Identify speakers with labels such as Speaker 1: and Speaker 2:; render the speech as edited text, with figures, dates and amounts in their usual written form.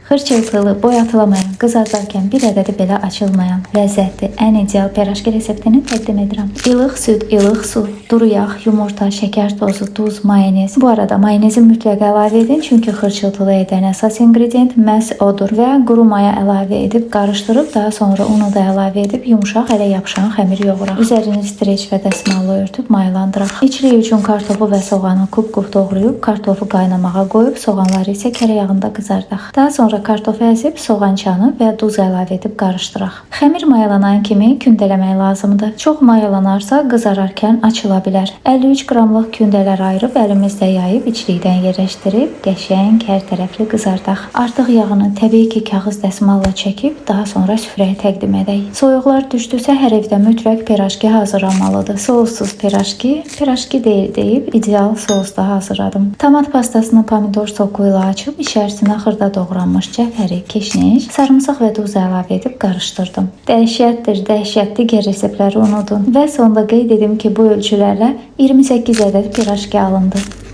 Speaker 1: Xırçıltılı, boyatılamayan, qızardarkən bir ədədi belə açılmayan, ləzzətli, ən ideal piraşki reseptini təqdim edirəm. İlıq süd, ilıq su, duru yağ, yumurta, şəkər tozu, duz, mayonez. Bu arada mayonezi mütləq əlavə edin, çünki xırçıltılı edən əsas ingredient məhz odur və quru maya əlavə edib qarışdırıb, daha sonra unu da əlavə edib yumşaq, ələ yapışan xəmir yoğuraq. Üzərini streç və dəsmalla örtüb mayalandıraq. İçlik üçün kartofu və soğanı kub-kub doğrayıb, kartofu qaynamağa qoyub, soğanları isə kərə yağında qızardaq. Daha sonra kartofu əzib, soğançanı və duz əlavə edib qarışdıraq. Xəmir mayalanan kimi kündələmək lazımdır. Çox mayalanarsa qızararkən açıla bilər. 53 qramlıq kündələr ayırıb əlimizdə yayıb içlikdən yerləşdirib qəşəng hər tərəfli qızardaq. Artıq yağını təbii ki, kağız dəsmalla çəkib daha sonra süfrəyə təqdim edək. Soyuqlar düşdüsə hər evdə mütləq piraşki hazırlanmalıdır. Soussuz piraşki, piraşki deyil deyib ideal sousda hazırladım. Tomat pastasını pomidor soku ilə açıb içərisinə xırda doğranmış cəfəri, keşniş, sarımsaq və duz əlavə edib qarışdırdım. Dəhşətdir, dəhşət, digər reseptləri unudun. Və sonda qeyd edim ki, bu ölçülərlə 28 ədəd piraşki alındı.